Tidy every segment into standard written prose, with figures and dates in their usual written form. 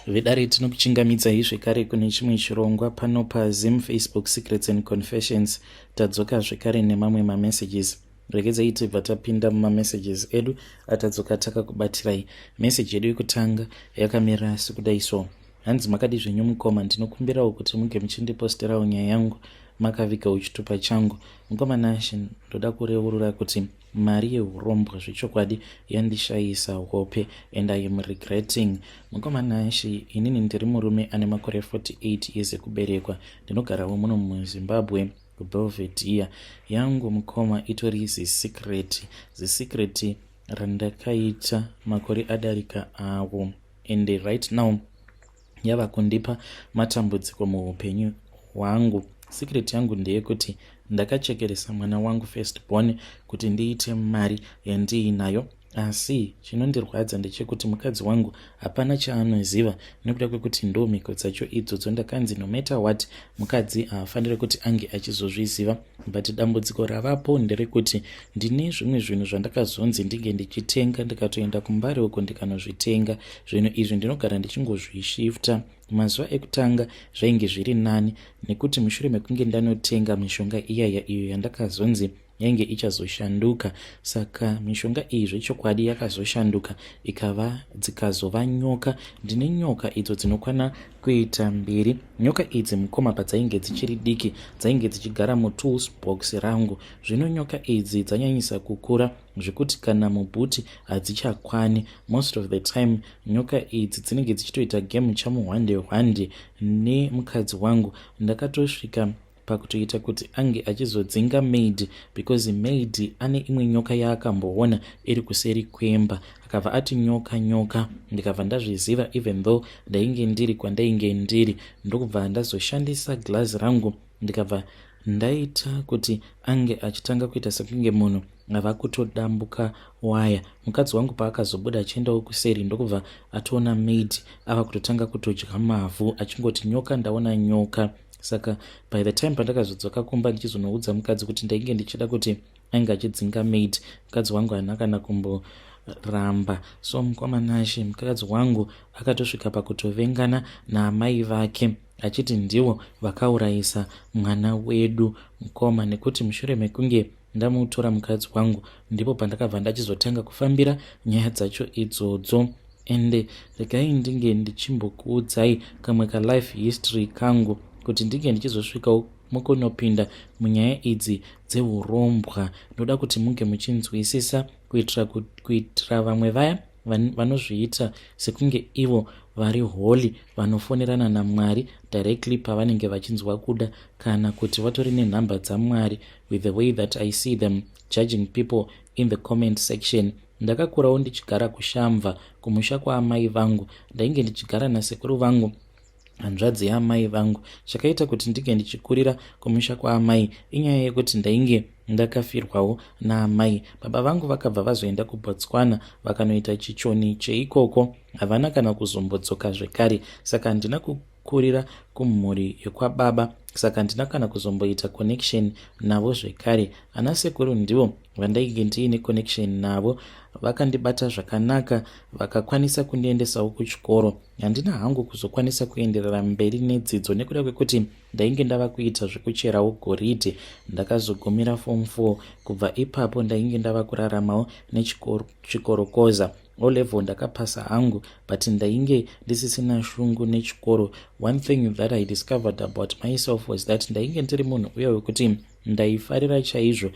Vedare, tinokuchingamidzai zvekare kune chimwe chirongwa pano paZim Facebook Secrets and Confessions. Tadzoka zvekare nemamwe mamessages. Regedzai tibva tapinda mumamessages edu atadzoka takakubatirai. Meseji yedu yekutanga yakamira sekudai so. Hanzi, "Makadi zvenyu mukoma? Ndinokumbirawo kuti muge muchindiposterawo nyaya yangu makavigawo chitupa changu. Mukoma Nashe, ndoda kureurura kuti mari yeurombwa zvechokwadi yandishayisa hope and I am regretting. Mukoma Nashe, inini ndiri murume ane makore 48 years ekuberekwa. Ndinogarawo muno muZimbabwe, kuBelvedere. Yangu, mukoma, itori zisecret, zisecret randakaita makore adarika awo, and right now yava kundipa matambudziko muupenyu hwangu. Secret yangu ndeyekuti ndakachekeresa mwana wangu first born kuti ndiite mari yandiinayo, asi chinondirwadza ndechekuti mukadzi wangu hapana chaanoziva, nekuda kwekuti ndo mhiko dzacho idzodzo. Ndakanzi no matter what, mukadzi haafaniri kuti ange achizozviziva. But dambudziko ravapo nderekuti ndine zvimwe zvinhu zvandakazonzi ndinge ndichitenga. Ndikatoenda kuMbare uko ndikanozvitenga. Zvinhu izvi ndinogara ndichingozvishifta. Mazuva ekutanga zvainge zviri nani, nekuti mushure mekunge ndanotenga mishonga iyaya iyo yandakazonzi yainge ichazoshanduka, saka mishonga iyi zvechokwadi yakazoshanduka ikava dzikazova nyoka. Ndine nyoka idzo dzinokwana kuita mbiri. Nyoka idzi, mukoma, padzainge dzichiri diki dzainge dzichigara mutools box rangu. Zvino nyoka idzi dzanyanyisa kukura zvekuti kana muboot hadzichakwani. Most of the time nyoka idzi dzinenge dzichitoita game chamuhwande hwande nemukadzi wangu. Ndakatosvika pakutoita kuti ange achizodzinga maid, because maid ane imwe nyoka yaakamboona iri kuseri kwemba, akabva ati, 'Nyoka, nyoka.' Ndikabva ndazviziva, even though ndainge ndiri kwandainge ndiri. Ndokubva ndazoshandisa glass rangu, ndikabva ndaita kuti ange achitanga kuita sekunge munhu ava kutodambuka waya. Mukadzi wangu paakazobuda achiendawo kuseri, ndokubva atoona maid ava kutotanga kutodya mavhu achingoti, 'Nyoka, ndaona nyoka.' Saka by the time pandakazodzoka kumba ndichizonoudza mukadzi kuti ndainge ndichida kuti ainge achidzinga maid, mukadzi wangu haana kana kumboramba. So mukoma Nashe, mukadzi wangu akatosvika pakutovengana naamai vake, achiti ndivo vakaurayisa mwana wedu, mukoma, nekuti mushure mekunge ndamutora mukadzi wangu, ndipo pandakabva ndachizotanga kufambira nyaya dzacho idzodzo. Ende regai ndinge ndichimbokuudzai kamwe kalife history kangu kuti ndinge ndichizosvikawo mukunopinda munyaya idzi dzeurombwa. Ndoda kuti munge muchinzwisisa kuitira vamwe vaya vanozviita sekunge ivo vari holy, vanofonerana naMwari directly pavanenge vachinzwa kuda, kana kuti vatori nenhamba dzaMwari, with the way that I see them judging people in the comment section. Ndakakurawo ndichigara kuShamva, kumusha kwaamai vangu. Ndainge ndichigara nasekuru vangu, hanzvadzi yaamai vangu. Chakaita kuti ndinge ndichikurira kumusha kwaamai inyaya yekuti ndainge ndakafirwawo naamai. Baba vangu vakabva vazoenda kuBotswana, vakanoita chichoni cheikoko, havana kana kuzombodzoka zvekare. Saka handina kukurira kumhuri yekwababa, saka handina kana kuzomboita connection navo zvekare. Ana sekuru ndivo vandainge ndiine connection navo. Vakandibata zvakanaka, vakakwanisa kundiendesawo kuchikoro. Handina hangu kuzokwanisa kuenderera mberi nedzidzo nekuda kwekuti ndainge ndava kuita zvekucherawo goridhe. Ndakazogumira form 4. Kubva ipapo ndainge ndava kuraramawo nechikorokoza. O level ndakapasa hangu, but ndainge ndisisina shungu nechikoro. One thing that I discovered about myself was that ndainge ndiri munhu uya wekuti ndaifarira chaizvo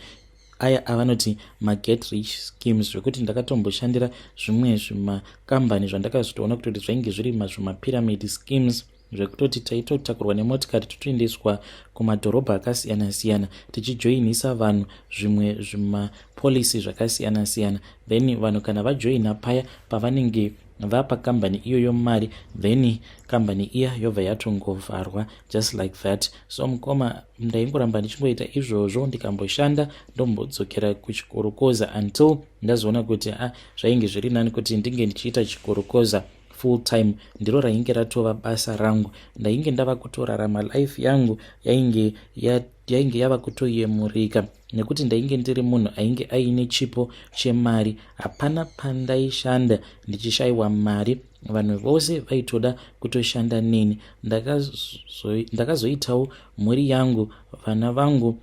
aya avanoti maget rich schemes, zvekuti ndakatomboshandira zvimwe zvimakambani zvandakazotoona kutoti zvainge zviri mazvimapyramid schemes, zvekutoti taitotakurwa nemotikari totoendeswa kumadhorobha akasiyana-siyana, tichijoinisa vanhu zvimwe zvimapolicy zvakasiyana-siyana. Then vanhu kana vajoina, paya pavanenge vapa kambani iyoyo mari, then kambani iya yobva yatongovharwa just like that. So mukoma, ndaingoramba ndichingoita izvozvo, ndikamboshanda, ndombodzokera kuchikorokoza, until ndazoona kuti a ah, zvainge zviri nani kuti ndinge ndichiita chikorokoza full time. Ndiro rainge ratova basa rangu. Ndainge ndava kutorarama life yangu yainge yava kutoyemurika, nekuti ndainge ndiri munhu ainge aine chipo chemari. Hapana pandaishanda ndichishayiwa mari. Vanhu vose vaitoda kutoshanda neni. Ndakazoitawo mhuri yangu, vana vangu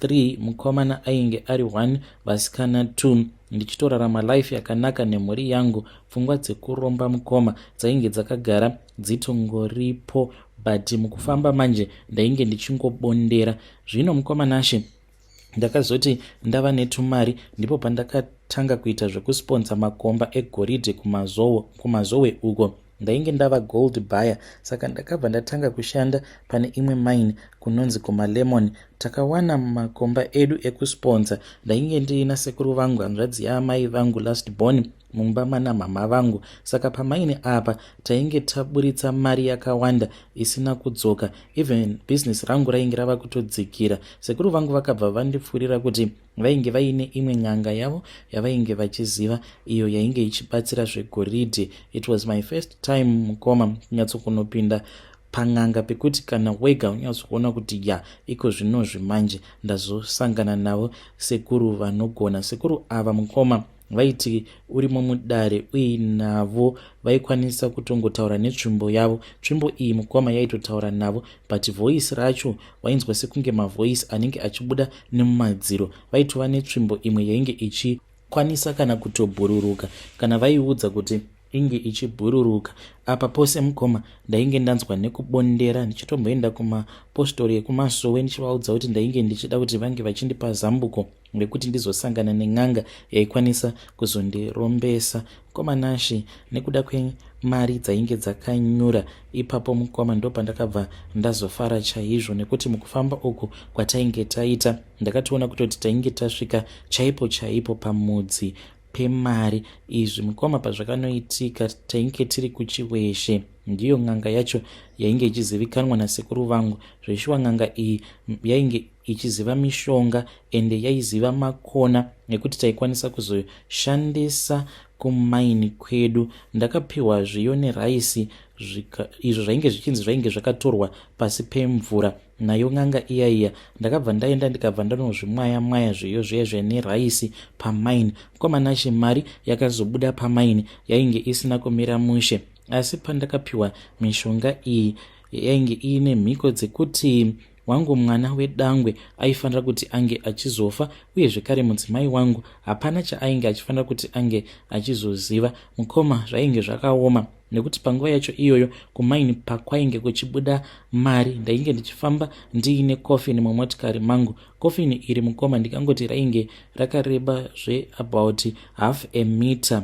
3, mukomana ainge ari 1, vasikana 2, ndichitorarama life yakanaka nemhuri yangu. Pfungwa dzekuromba, mukoma, dzainge dzakagara dzitongoripo, but mukufamba manje ndainge ndichingobondera. Zvino, mukoma Nashe, ndakazoti ndava netumari, ndipo pandakatanga kuita zvekusponsor makomba egoridhe kuMazowe uko. Ndainge ndava gold buyer, saka ndakabva ndatanga kushanda pane imwe mine kunonzi kumaLemon. Takawana makomba edu ekusponsor. Ndainge ndiina sekuru vangu, hanzvadzi yaamai vangu, last born mumba mana mama vangu. Saka pamine apa tainge taburitsa mari yakawanda isina kudzoka. Even bhizinesi rangu rainge rava kutodzikira. Sekuru vangu vakabva vandipfuurira kuti vainge vaine imwe n'anga yavo yavainge vachiziva, iyo yainge ichibatsira zvegoridhe. It was my first time, mukoma, kunyatsokunopinda pan'anga pekuti kana wega unyatsokuona kuti ya, iko zvinozvi manje ndazosangana navo. Sekuru vanogona. Sekuru ava, mukoma, vaiti urimo mudare uinavo vaikwanisa kutongotaura netsvimbo yavo. Tsvimbo iyi, mukoma, yaitotaura navo, but voice racho wainzwa sekunge mavoice anenge achibuda nemumadziro. Vaitova netsvimbo imwe yainge ichikwanisa kana kutobhururuka kana vaiudza kuti inge ichibhururuka. Apa pose, mukoma, ndainge ndanzwa nekubondera, ndichitomboenda kumapostori ekumasowe ndichivaudza kuti ndainge ndichida kuti vange vachindipa zambuko rekuti ndizosangana nen'anga yaikwanisa kuzondirombesa. Mukoma Nashe, nekuda kwemari dzainge dzakanyura ipapo, mukoma, ndo pandakabva ndazofara chaizvo, nekuti mukufamba uku kwatainge taita ndakatoona kutoti tainge tasvika chaipo chaipo pamudzi pemari. Izvi, mukoma, pazvakanoitika, tainge tiri kuChiweshe. Ndiyo n'anga yacho yainge ichizivikanwa nasekuru vangu. Zveshuwa, n'anga iyi yainge ichiziva mishonga, ende yaiziva makona ekuti taikwanisa kuzoshandisa kumaini kwedu. Ndakapiwa zviyo neraisi, izvo zvainge zvichinzi zvainge zvakatorwa pasi pemvura nayo n'anga iya iya. Ndakabva ndaenda, ndikabva ndanozvimwaya mwaya zviyo zviya zviya neraisi pamaini. Mukoma Nashe, mari yakazobuda pamaini yainge isina kumira mushe, asi pandakapiwa mishonga iyi yainge iine mhiko dzekuti wangu mwana wedangwe aifanira kuti ange achizofa, uye zvekare mudzimai wangu hapana chaainge achifanira kuti ange achizoziva. Mukoma, zvainge zvakaoma, nekuti panguva yacho iyoyo kumaini pakwainge kuchibuda mari, ndainge ndichifamba ndiine kofini mumotikari mangu. Kofini iri, mukoma, ndikangoti rainge rakareba zveabout half a meter,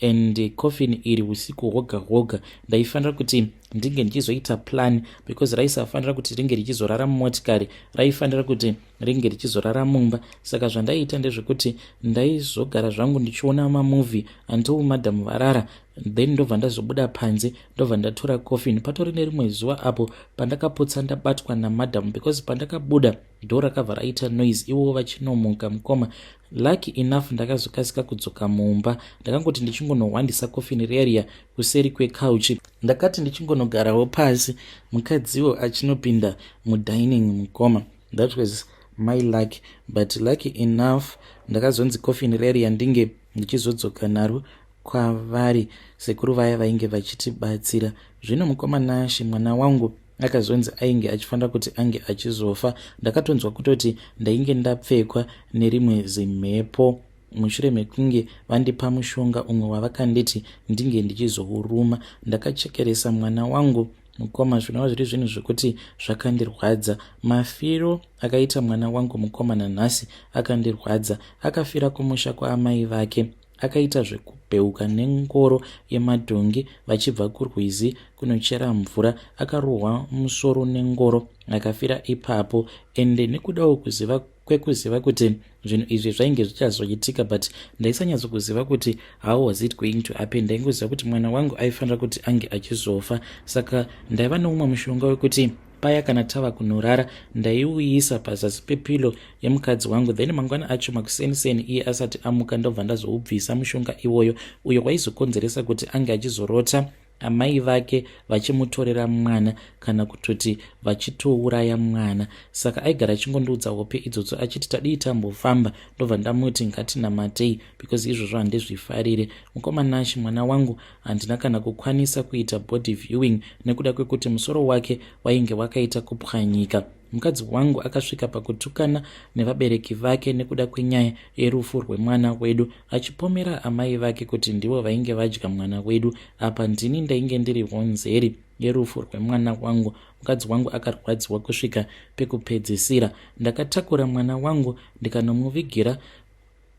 and coffin iri usiku hwoga hwoga ndaifanira kuti ndinge ndichizoita plan, because raisafanira kuti ringe richizorara mumotikari, raifanira kuti ringe richizorara mumba. Saka zvandaiita ndezvekuti ndaizogara zvangu ndichiona mamovie until madam varara, then ndobva ndazobuda panze, ndobva ndatora coffin. Patori nerimwe zuva apo pandakapotsa ndabatwa namadam, because pandakabuda door rakabva raita noise ivowo vachinomuka. Mukoma, lucky enough ndakazokasika kudzoka mumba. Ndakangoti ndichingonohwandisa kofini riya kuseri kwecouch, ndakati ndichingonogarawo pasi, mukadziwo achinopinda mudining. Mukoma, that was my luck, but lucky enough ndakazonzi kofini riya ndinge ndichizodzoka naro kwavari sekuru vaya vainge vachitibatsira. Zvino, mukoma Nashe, mwana wangu akazonzi ainge achifanira kuti ange achizofa. Ndakatonzwa kutoti ndainge ndapfekwa nerimwe zimhepo mushure mekunge vandipa mushonga umwe wavakanditi ndinge ndichizouruma. Ndakachekeresa mwana wangu, mukoma, zvinova zviri zvinhu zvekuti zvakandirwadza. Mafiro akaita mwana wangu, mukoma, nanhasi akandirwadza. Akafira kumusha kwaamai vake. Akaita zvekubheuka nengoro yemadhongi vachibva kurwizi kunochera mvura. Akarohwa musoro nengoro, akafira ipapo. Ende nekudawo kuziva kwekuziva kuti zvinhu izvi zvainge zvichazoitika, but ndaisanyatsokuziva kuti how was it going to happen. Ndaingoziva kuti mwana wangu aifanira kuti ange achizofa. Saka ndaiva neumwe mushonga wekuti paya kana tava kunorara ndaiuyisa pazasi pepillow yemukadzi wangu, then mangwana acho makuseniseni iye asati amuka ndobva ndazoubvisa mushonga iwoyo, uyo waizokonzeresa kuti ange achizorota. Amai vake vachimutorera mwana kana kutoti vachitouraya mwana. Saka aigara achingondiudza hope idzodzo achiti tadii tambofamba, ndobva ndamuti ngatinamatei because izvozvo handizvifarire. Mukoma Nash, mwana wangu handina kana kukwanisa kuita body viewing nekuda kwekuti musoro wake wainge wakaita kupwanyika. Mukadzi wangu akasvika pakutukana nevabereki vake nekuda kwenyaya yerufu rwemwana wedu, achipomera amai vake kuti ndivo vainge vadya mwana wedu. Apa ndini ndainge ndiri honzeri yerufu rwemwana wangu. Mukadzi wangu akarwadziwa kusvika pekupedzisira. Ndakatakura mwana wangu ndikanomuvigira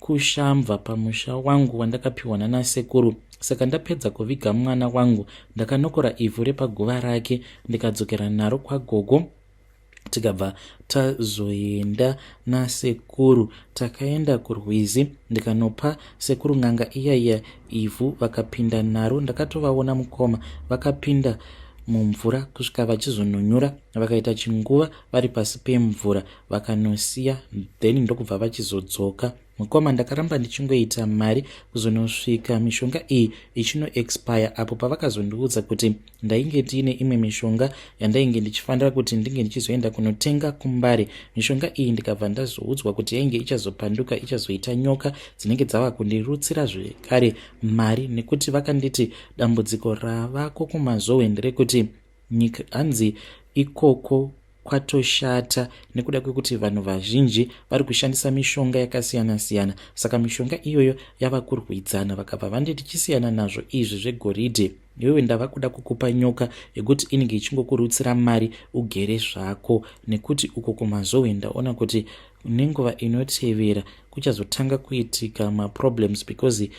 kuShamva pamusha wangu wandakapiwa nanasekuru. Saka ndapedza kuviga mwana wangu, ndakanokora ivhu repaguva rake ndikadzokera naro kwagogo, tikabva tazoenda nasekuru. Takaenda kurwizi ndikanopa sekuru n'anga iya iya ivhu, vakapinda naro. Ndakatovaona mukoma vakapinda mumvura kusvika vachizononyura, vakaita chinguva vari pasi pemvura, vakanosiya, then ndokubva vachizodzoka. Mukoma, ndakaramba ndichingoita mari kuzonosvika mishonga iyi ichinoexpire, apo pavakazondiudza kuti ndainge ndiine imwe mishonga yandainge ndichifanira kuti ndinge ndichizoenda kunotenga kuMbare. Mishonga iyi ndikabva ndazoudzwa kuti yainge ichazopanduka, ichazoita nyoka dzinenge dzava kundirutsira zvekare mari, nekuti vakanditi dambudziko ravako kuMazowe nderekuti nyika hanzi ikoko kwatoshata nekuda kwekuti vanhu vazhinji vari kushandisa mishonga yakasiyana-siyana, saka mishonga iyoyo yava kurwidzana. Vakabva vanditi chisiyana nazvo izvi zvegoridhe, iwewe ndava kuda kukupa nyoka yekuti inenge ichingokurutsira mari ugere zvako, nekuti uko kuMazowe ndaona kuti nenguva inotevera kuchazotanga kuitika maproblems because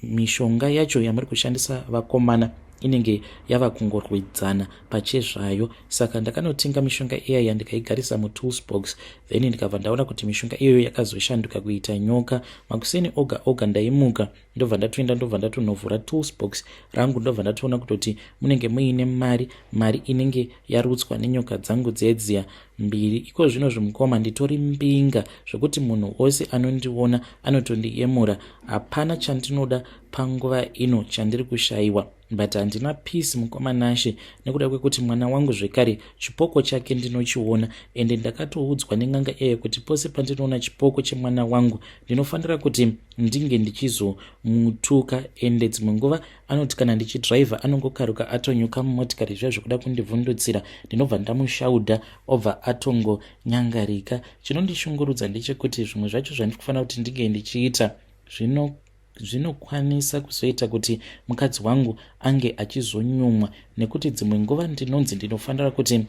mishonga yacho yamuri kushandisa vakomana inenge yava kungorwidzana pachezvayo. Saka ndakanotenga mishonga iyaya, ndikaigarisa mutools box, then ndikabva ndaona kuti mishonga iyoyo yakazoshanduka kuita nyoka. Makuseni oga oga ndaimuka, ndobva ndatoenda, ndobva ndatonovhura tools box rangu, ndobva ndatoona kutoti munenge muine mari, mari inenge yarutswa nenyoka dzangu dzedziya mbiri. Iko zvino zvimukoma, nditori mbinga zvekuti munhu wose anondiona anotondiyemura. Hapana chandinoda panguva ino chandiri kushayiwa, but handina peace, mukoma Nashe, nekuda kwekuti mwana wangu zvekare chipoko chake ndinochiona, ende ndakatoudzwa nen'anga iyayo kuti pose pandinoona chipoko chemwana wangu ndinofanira kuti ndinge ndichizomutuka. Ende dzimwe nguva anoti kana ndichidhiraivha anongokaruka atonyuka mumotikari zviya zvekuda kundivhundutsira, ndinobva ndamushaudha, obva atongonyangarika. Chinondishungurudza ndechekuti zvimwe zvacho zvandiri kufanira kuti ndinge ndichiita zvino zvinokwanisa kuzoita kuti mukadzi wangu ange achizonyumwa, nekuti dzimwe nguva ndinonzi ndinofanira kuti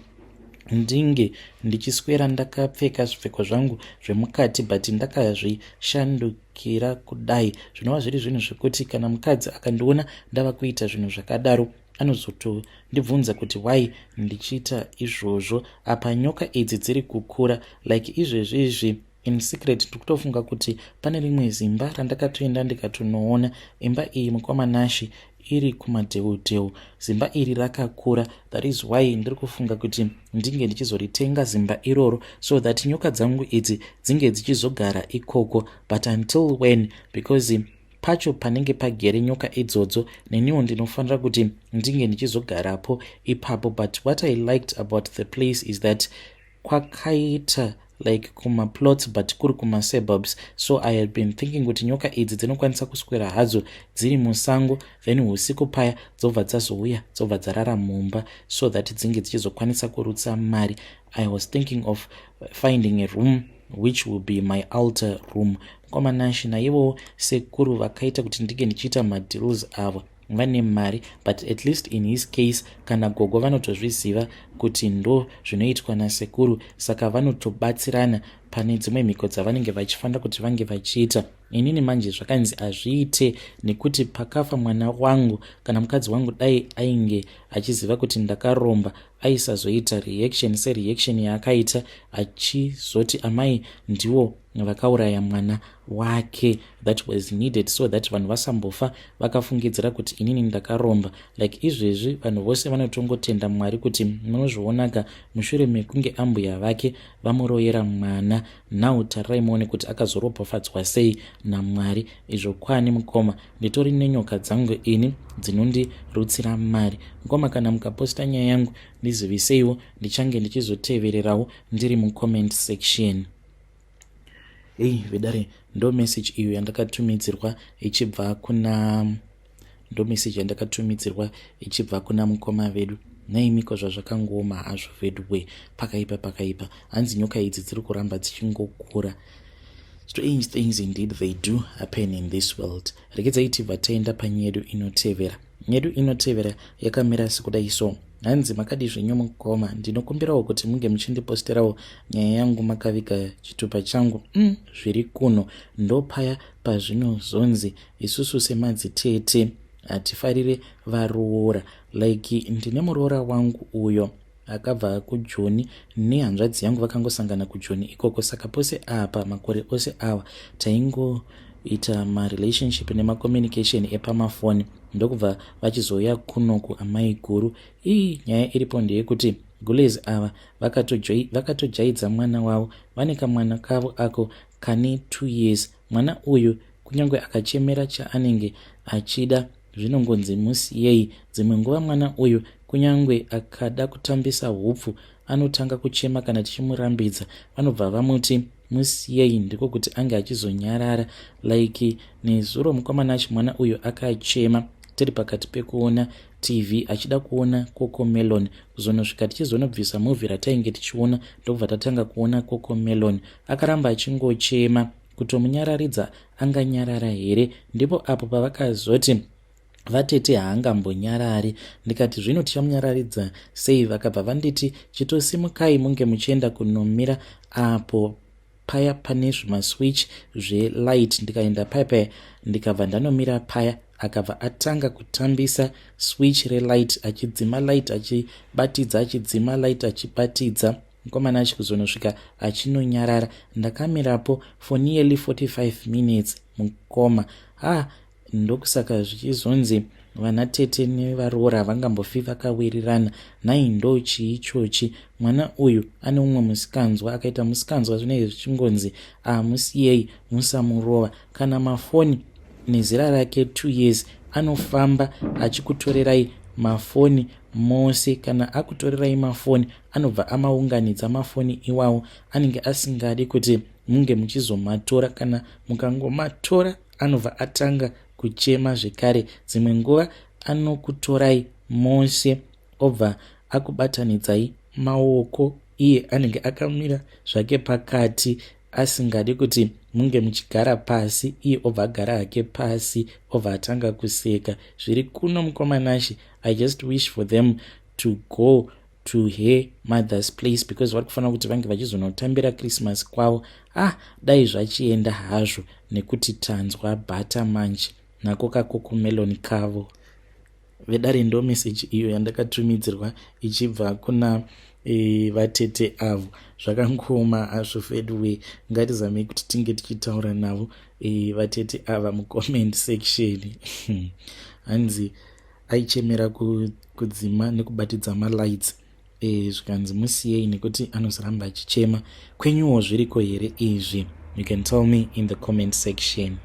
ndinge ndichiswera ndakapfeka zvipfeko zvangu zvemukati but ndakazvishandukira kudai, zvinova zviri zvinhu zvekuti kana mukadzi akandiona ndava kuita zvinhu zvakadaro anozotondibvunza kuti why ndichiita izvozvo. Apa nyoka idzi dziri kukura like izvezvi izvi. In secret ndiri kutofunga kuti pane rimwe zimba randakatoenda ndikatonoona. Imba iyi, mukoma Nashi, iri kumadheudheu. Zimba iri rakakura, that is why ndiri kufunga kuti ndinge ndichizoritenga zimba iroro so that nyoka dzangu idzi dzinge dzichizogara ikoko. But until when? Because pacho panenge pagere nyoka idzodzo, neniwo ndinofanira kuti ndinge ndichizogarapo ipapo. But what I liked about the place is that kwakaita like kumaplots but kuri kumasuburbs, so I had been thinking kuti nyoka idzi dzinokwanisa kuswera hadzo dziri musango, then usiku paya dzobva dzazouya, dzobva dzarara mumba so that dzinge dzichizokwanisa kurutsa mari. I was thinking of finding a room which will be my altar room. Mukoma Nashi, naivowo sekuru vakaita kuti ndinge ndichiita madeals avo vane mari, but at least in his case kana gogo vanotozviziva kuti ndo zvinoitwa nasekuru, saka vanotobatsirana pane dzimwe mhiko dzavanenge vachifanira kuti vange vachiita. Inini manje zvakanzi hazviite nekuti pakafa mwana wangu, kana mukadzi wangu dai ainge achiziva kuti ndakaromba aisazoita reaction sereaction yaakaita achizoti amai ndiwo vakauraya mwana wake. That was needed so that vanhu vasambofa vakafungidzira kuti inini ndakaromba. Like izvezvi vanhu vose vanotongotenda Mwari kuti munozvionaka mushure mekunge ambuya vake vamuroyera mwana. mwana. Now tarirai muone kuti akazoropafadzwa sei naMwari. Izvo kwani mukoma, nditori nenyoka dzangu ini dzinondirutsira mari. Mukoma, kana mukaposta nyaya yangu ndiziviseiwo, ndichange ndichizotevererawo ndiri mucomment section. Ei vedare, ndo message iyo yandakatumidzirwa ichibva kuna, ndo message yandakatumidzirwa ichibva kuna mukoma vedu. Naimiko zvazvakangooma hazvo vedu, pakaipa, pakaipa. Hanzi nyoka idzi dziri kuramba dzichingokura. Strange things indeed, they do happen in this world. Regedzai tibva taenda panyedu inotevera. Nyedu inotevera yakamira sekudai so. Hanzi, "Makadi zvenyu mukoma? Ndinokumbirawo kuti munge muchindiposterawo nyaya yangu makaviga chitupa changu. Zviri kuno ndopaya pazvinozonzi isusu semadzitete hatifarire varoora. Like ndine muroora wangu uyo akabva kuJoni nehanzvadzi yangu, vakangosangana kuJoni ikoko. Saka pose apa makore ose awa taingoita marelationship nemacommunication epamafoni, ndokubva vachizouya kunoku amai guru. Ii, nyaya iripo ndeyekuti gulezi ava vakatojaidza mwana wavo. Vane kamwana kavo ako kane 2 years. Mwana uyu kunyange akachemera chaanenge achida, zvinongonzi musiyei. Dzimwe nguva mwana uyu kunyange akada kutambisa hupfu anotanga kuchema. Kana tichimurambidza, vanobva vamuti musiyei, ndiko kuti ange achizonyarara. Like nezuro mukomana achi, mwana uyu akachema tiri pakati pekuona TV achida kuona Cocomelon. Kuzonosvika tichizonobvisa movie ratainge tichiona, ndokubva tatanga kuona Cocomelon, akaramba achingochema. Kutomunyararidza anganyarara here? Ndipo apo pavakazoti vatete haangambonyarari. Ndikati zvino tichamunyararidza sei? Vakabva vanditi chitosimukai munge muchienda kunomira apo paya pane zvimaswitch zvelight. Ndikaenda paya paya, ndikabva ndanomira paya. Akabva atanga kutambisa switch relight, achidzima light achibatidza, achidzima light achibatidza. Mukomana achikuzonosvika achinonyarara. Ndakamirapo for nearly 45 minutes mukoma. Ha, ndokusaka zvichizonzi vana tete nevaroora havangambofi vakawirirana. Nhai, ndo chii chochi? Mwana uyu ane umwe musikanzwa, akaita musikanzwa zvinenge zvichingonzi amusiyei, musamurova. Kana mafoni nezera rake 2 years, anofamba achikutorerai mafoni mose. Kana akutorerai mafoni, anobva amaunganidza mafoni iwawo. Anenge asingadi kuti munge muchizomatora. Kana mukangomatora, anobva atanga kuchema zvekare. Dzimwe nguva anokutorai mose, obva akubatanidzai maoko, iye anenge akamira zvake pakati, asingadi kuti munge muchigara pasi. Iye obva agara hake pasi, obva atanga kuseka. Zviri kuno mukomanashi, I just wish for them to go to her mother's place, because vari kufanira kuti vange vachizonotambira Christmas kwavo. Ah, dai zvachienda hazvo, nekuti tanzwa bhata manje nako kaCocomelon kavo. Vedare, ndo meseji iyo yandakatumidzirwa ichibva kuna vatete avo. Zvakangooma hazvo fedway. Ngatizamei kuti tinge tichitaura navo vatete ava mucomment section. Hanzi aichemera kudzima nekubatidza malights, zvikanzi musiyei nekuti anozoramba achichema. Kwenyuwo zviriko here izvi? You can tell me in the comment section.